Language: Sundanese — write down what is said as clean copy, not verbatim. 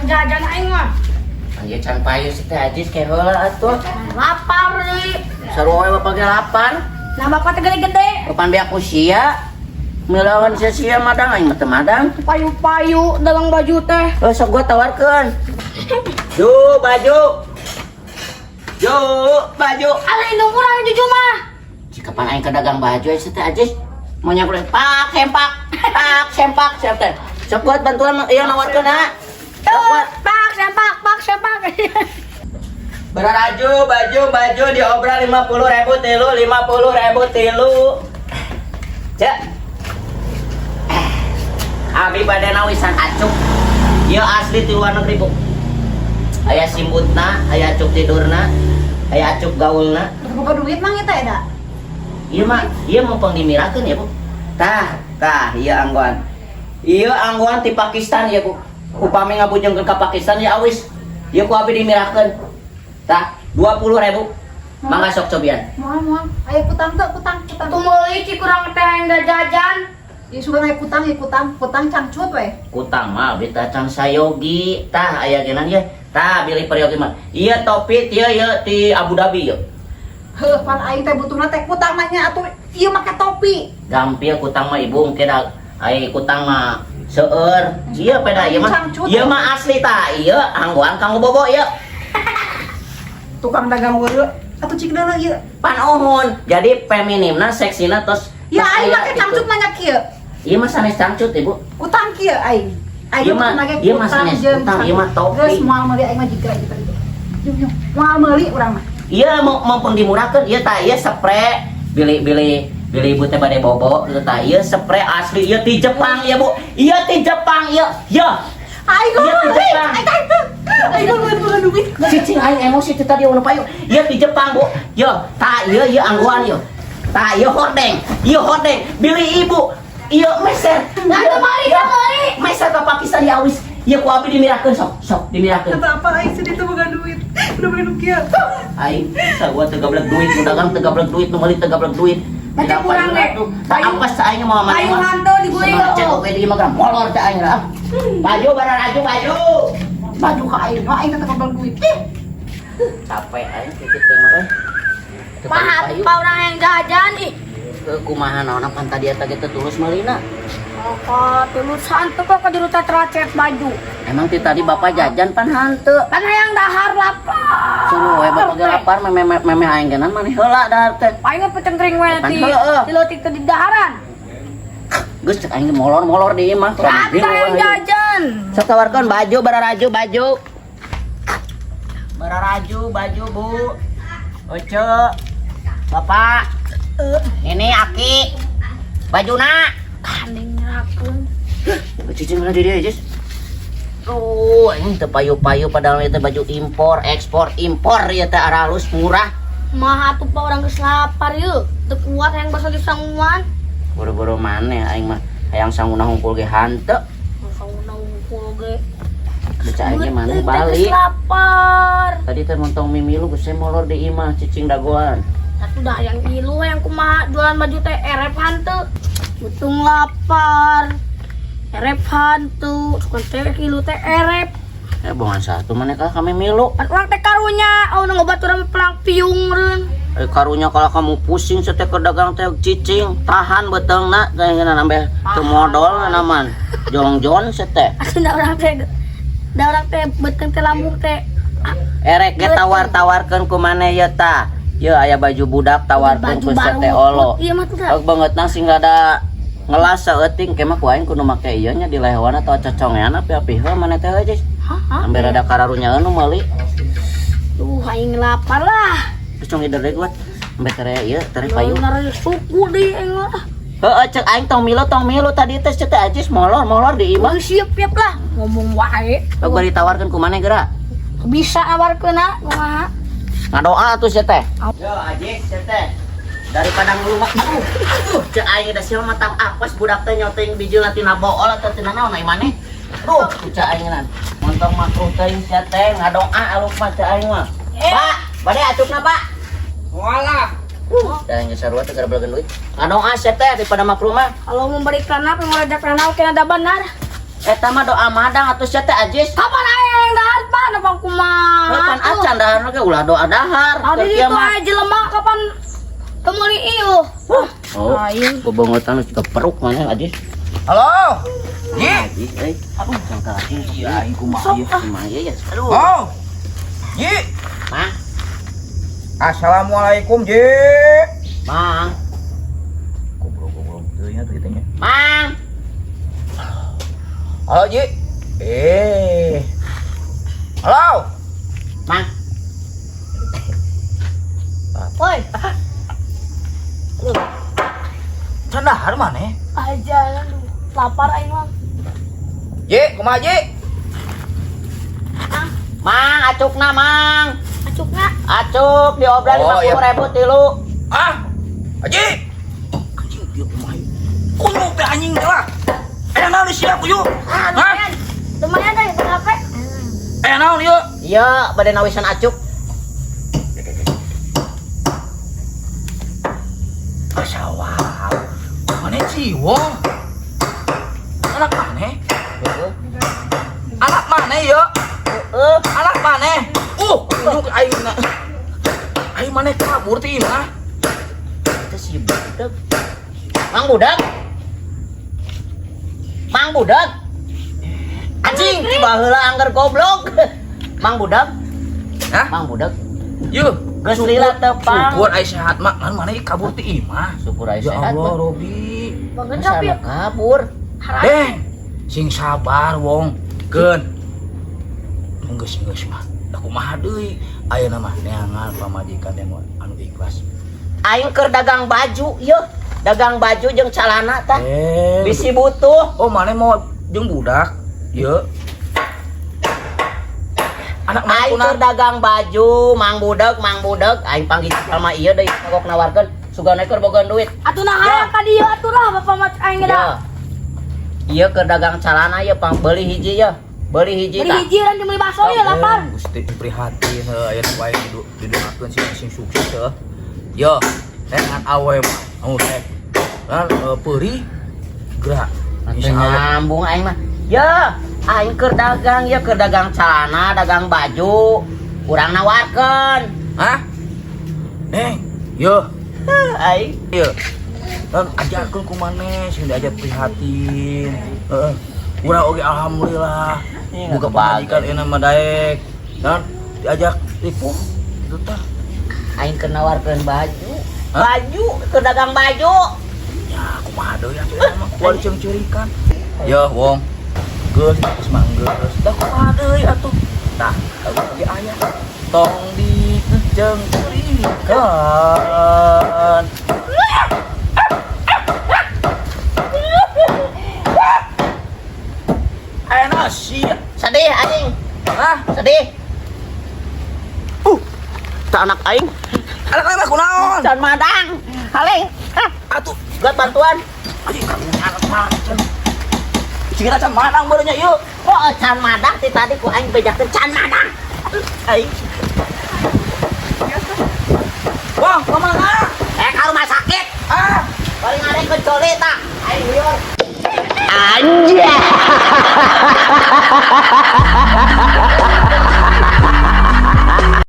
Jajan aing mah. Ieu can payu si teh Ajis, ke heula atuh. Lapar deui. Sarua we bapak ge lapar. Nah, bapak teh gede-gede. Kapan beak usia? Milawan sia-sia madang, aing mah teu madang. Payu-payu dalam baju teh. Oh, sok gua tawarkeun. Ju, baju. Ju, baju. Ala, indung urang juju mah. Jika pan aing ke dagang baju si teh Ajis. Mau nyakur pak sempak, pak sempak siap teh. Sok buat bantuan ieu nawarkeun ha. Sok buat. Pak sempak, pak sempak. Beraraju baju baju diobral 50.000 tilu, 50.000 tilu. Cek. Abi bade nawisan acuk. Ieu asli ti luar negeri, Bu. Aya simbutna, aya acuk tidurna, aya acuk gaulna. Boga duit mang eta eda. Ieu mah, ieu mumpung dimirakeun ya, Bu. Tah, tah, ieu anggoan. Ieu anggoan ti Pakistan ya, Bu. Upami ngabujengkeun ka Pakistan ya awis. Ieu ku abi dimirakeun. Tah, 20.000. Mangga sok cobian. Moal moal. Aya kutang teu, kutang, kutang? Tuh meuli ci kurang teh yang gak jajan. Ieu sugan aya kutang, ieu kutang, kutang cangcut we. Kutang mah abi teh can sayogi. Tah, aya geunan ye. Tah, bilih peryogi mah. Ieu topi ieu ieu ti Abu Dhabi ieu. Heuh, pan aing teh butuhna teh kutang mah nya atuh ieu make topi. Gampil kutang mah, Ibu, engke da ai kutang mah seueur. Ieu peda ieu mah. Cangcut. Ieu mah asli tah. Ieu anggoan kanggo bobo ieu. Tukang dagang weureu atuh cik deuleu ieu. Pan ohon. Jadi feminimna, seksina tos. Ya aing aya make gitu. cangcut mah nya kieu. Ieu mah sanes cangcut, Ibu. Kutang kieu aing. Aing Ieu mah- mah make ieu mah sanes jeung kutang, ieu mah topi. Geus moal meuli aing mah jiga gitu gitu. Yung yung. Moal meuli urang mah. Ieu mau mumpung dimurahkeun ieu tah, ieu spray bilih bilih bilih ibu teh bade bobo ieu tah, ieu spray asli ieu ti Jepang ieu, Bu. Ieu ti Jepang ieu. Ieu. Aing Ieu ti meuli. Jepang. Aing teh teu. Aing meuli boga duit. Cicing aing emosi teh tadi anu payu. Ieu ti Jepang, Bu. Yo, tah ieu ieu anggoan ieu. Tah ieu hordeng. Ieu hordeng. Bilih ibu. Ieu meser. Nah, Ieu, mari, ieu. mari. Meser ka Pakistan ya awis. Ieu ku abi dimirahkeun, sok, sok dimirahkeun. Kata apa aing sedih teu boga duit. Udah beli nu kieu. Aing sarua teu gablek duit, nu dagang teu gablek duit, nu meuli teu gablek duit. Baca kurang ge. Tak apa aing mau mana Payu hantu diguling. Cek oke di mah molor cek aing lah. Baju bararaju baju. Baju ka aing, mah aing teh teu gablek duit. Ih. Capek aing kikit teh mah euy. Teu Pahat payu-payu. pa urang yang jajan ih. Ke kumaha naonna pan tadi eta ge teu tulus meulina. Oh, tulusan tuh kok ke juru tracet baju. Emang ti tadi bapak jajan pan hanteu. Kan hayang dahar lapar. Suruh we bapak ge lapar meme meme aing genan maneh heula dahar teh. Paling mah pecengkring we Pan ti heueuh. ti leutik teh di daharan. Geus cek aing ge molor-molor di imah. Kata yang jajan. Sok tawarkeun baju bararaju baju. Bararaju baju, Bu. Oce. Bapak. Ini Aki. Bajuna. Kanding nyerakeun. Cicing mana di dia, Jis? Tuh, ini teu payu-payu padahal itu baju impor, ekspor, impor ya teh aralus murah. Mah atuh pa urang geus lapar yeuh. Teu kuat hayang basa di sanguan. Boro-boro maneh, aing mah hayang sanguna hungkul ge hanteu. Sanguna hungkul ge. Baca aing ge maneh Teh geus balik. Lapar. Tadi teh montong mimilu geus molor di imah cicing dagoan. Atuh dah yang ilu yang kumaha jualan baju teh erep hanteu. Untung lapar. Erep hantu, sukan teh ilu teh erep. Eh, bongan satu maneh kah kami milu. Pan urang teh karunya, oh nu ngobat urang pelang piung reun. Eh, karunya kalau kamu pusing sete ke dagang teh cicing, tahan beteungna teh ngeunah nambe teu modol naman. Jongjon sete. Atuh da urang teh beuteung teh lambung teh. Erek ge tawar-tawarkeun ku maneh ye tah. Ye aya baju budak tawarkeun Baju ku baru. sete olo. Iya mah tuh dah. Ek banget nang sing rada ngelas saeuting ke mah ku aing kudu make ieu nya di lehewan atau cocongean api-api heuh maneh teh euy. Hah? Ambe rada kararunyaeun nu meuli. Duh, aing lapar lah. Terus cong ider deui kuat. Ambe tere ieu tere payu. Bener suku deui aing mah. Heeh, cek aing tong milu tadi teh cek teh Ajis molor-molor di imah. Geus siap-siap lah ngomong wae. Sok bari tawarkeun ku maneh geura. Bisa nawarkeun kumaha? Ngadoa atuh sia teh. Yo Ajis sia teh. Daripada ngelumak, aduh, aduh, cek aing da sia mah tang apes budak teh nyoting bijil tina bool atau tina naon ai maneh. Aduh, cek aing nan. Montong makruh teuing sia teh ngadoa aluk mah cek aing mah. Pak, bade acukna, Pak. Walah. Da nya sarua teh gara belageun duit. Ngadoa sia teh daripada makruh mah. Kalau memberi tanah, pengoledak tanah, kena ada benar. Eta mah doa madang atuh sia teh Ajis. Kapan aing pang kumaha. Kapan acan dahar ge ulah doa dahar. Tadi Keur itu kieu mah. aya jelema kapan teu meuli ieu. Oh, Aing. bobongotan geus peruk mana Ajis? Halo. Ji. Ajis euy. Aduh, sangka aing Iya, aing kumaha Sok ieu? ah. kumaha ieu ya. Aduh. Oh. Ji. Mang, Assalamualaikum, Ji. Mang, Goblok-goblok teu nya tuh nya. Mang. Halo, Ji. Eh. Halo. Mang. Woi, Can dahar maneh? aja aduh, lapar aing mah. Ji, kumaha Ji? Mang, acukna Mang. Acukna. Acuk diobral Oh, iya. 50.000 tilu. Ah. Haji. Anjing ieu kumaha ieu? Kunyuk teh anjing teh lah. Eh naon sia kuyu? Ah, Hah? lumayan. Lumayan deh, berapa? Eh naon ieu? Iya, bade nawisan acuk. Asawab. Maneh ciwong. Anak maneh? Heeh. Anak maneh ieu? Heeh. Anak maneh? Kunyuk aing na. Aing maneh kabur ti imah. Itu si budak. Mang budak. Mang budak. Anjing, baheula angger goblok. Mang budak, Hah? Mang budak. Yeuh, Geus lila tepang. Syukur aing sehat mah, ngan maneh kabur ti imah. Syukur aing Ya sehat. Allah, mah. Robi. Banget Masa tapi anu kabur. Deng, sing sabar wong. Keun. Geus mah. Da kumaha deui? Ayeuna mah neangan pamajikan teh anu ikhlas. Aing keur dagang baju yeuh. Dagang baju jeung calana tah. Eh, Bisi butuh. oh maneh mau jeung budak? Ieu. Anak maneh Aing kuna keur dagang baju, Mang budak, Mang budak. Aing panggil sama ieu deui kagok nawarkeun. Sugana keur boga duit. Atuh nah hayang ka dieu atuh lah bapak mah aing Ya. geus. Ieu keur dagang calana ieu pang beuli hiji ya. Beuli hiji Beli tah. hiji dan beli bakso ya lapar. Gusti prihatin heuh aya nu wae didoakeun sing sing sukses heuh. Yo, neangan awe mah anu rek. Lan peuri gerak. Teu Insyaallah. nyambung aing mah. Ya, aing keur dagang ya keur dagang calana, dagang baju. Urang nawarkeun. Hah? Neng, yo, Aing yo. Lan ajarkeun ku maneh sing diajar prihatin. Heeh. Urang oge alhamdulillah. Iya, Buka pamajikan euna mah daek. Dan diajak ripuh gitu tah. Aing keur nawarkeun baju. Hah? Baju, keur dagang baju. Ya, kumaha deui atuh eta mah kuat ceung-ceurikan. Yo, wong. Geus, geus mah geus. Da kumaha deui atuh. Tah, kalau ge aya tong diceungceurikan. Enak sih. Sedih aing, Hah? sedih. Tak anak aing, Anak aing mah kunaon? can madang. Haleng. Ah, Atuh, buat bantuan. anjing karunya can. Cikira can madang barunya ieu. Kok can madang ti tadi ku aing bejakeun can madang. Aing. Wah, kemana? Eh ka rumah sakit. Ah, Paling ada yang kecuali tak. Aing liur. Anjay.